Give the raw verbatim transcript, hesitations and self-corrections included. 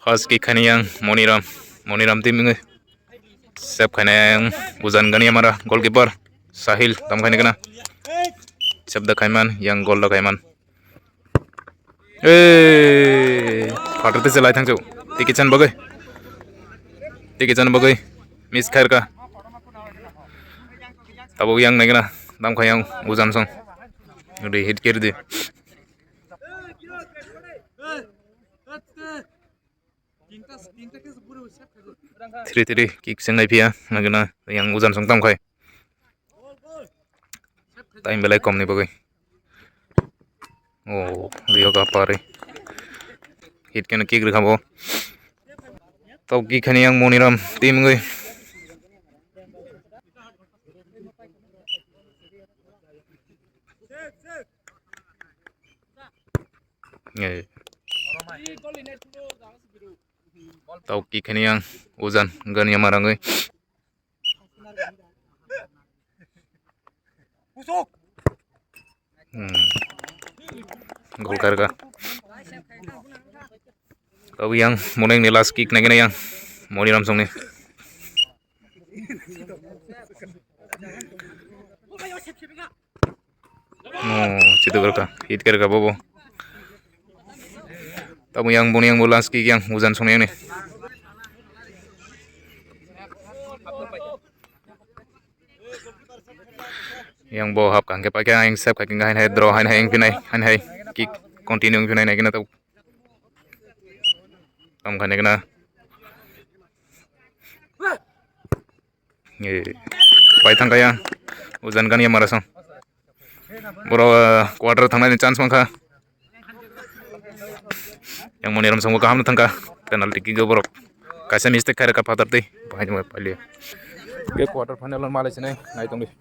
First kick khaina yang Moniram, Moniram team wngwi. Save khaina yang Ujan Ganiamara, goalkeeper Sahil tam khaina gana. Save da khaiman, yang goal da khaiman. Ei, phatar tese lai thangchuk. Tiki chan bagwi. Tiki chan bagwi. Miss khairka. Tabuk yang naigana. Dam khayang Ujan song. Udi hit kiri di. Three three kick seng nai phiya. Naigana yang Ujan song tam khai. Time belai kom ni bagwi. Oh, Rio ka pari. Hit kena kick rikha bo. Tau kick khani yang Moniram team wngwi. Eh. Tau kick khani yang Ujan Ganiamara wngwi. Hmm. Gol karga. Kau yang Moneng ni last kick nai kena yang Moniram song ni. Oh, situ karga, hit karga bobo. Tamo yang boni yang bo last kick yang Ujan song ni. Yang bo hap kangke paikhe ang save kha khe hain hai draw hain hai wngphinai hain hai kick continue wngphinai naikhe na tau. Tam khainai khna. Eh, pai thangkha yang Ujan Ganiamara song. Boro, eh, quarter thangnani chance mankha. Yang Moniram song bo kaham no thangkha. Penalty kick o borok. Kaisa mistake khairokha phatar twi. Bahai no pailiya. Ke quarter final o malai sinai nai tongdi.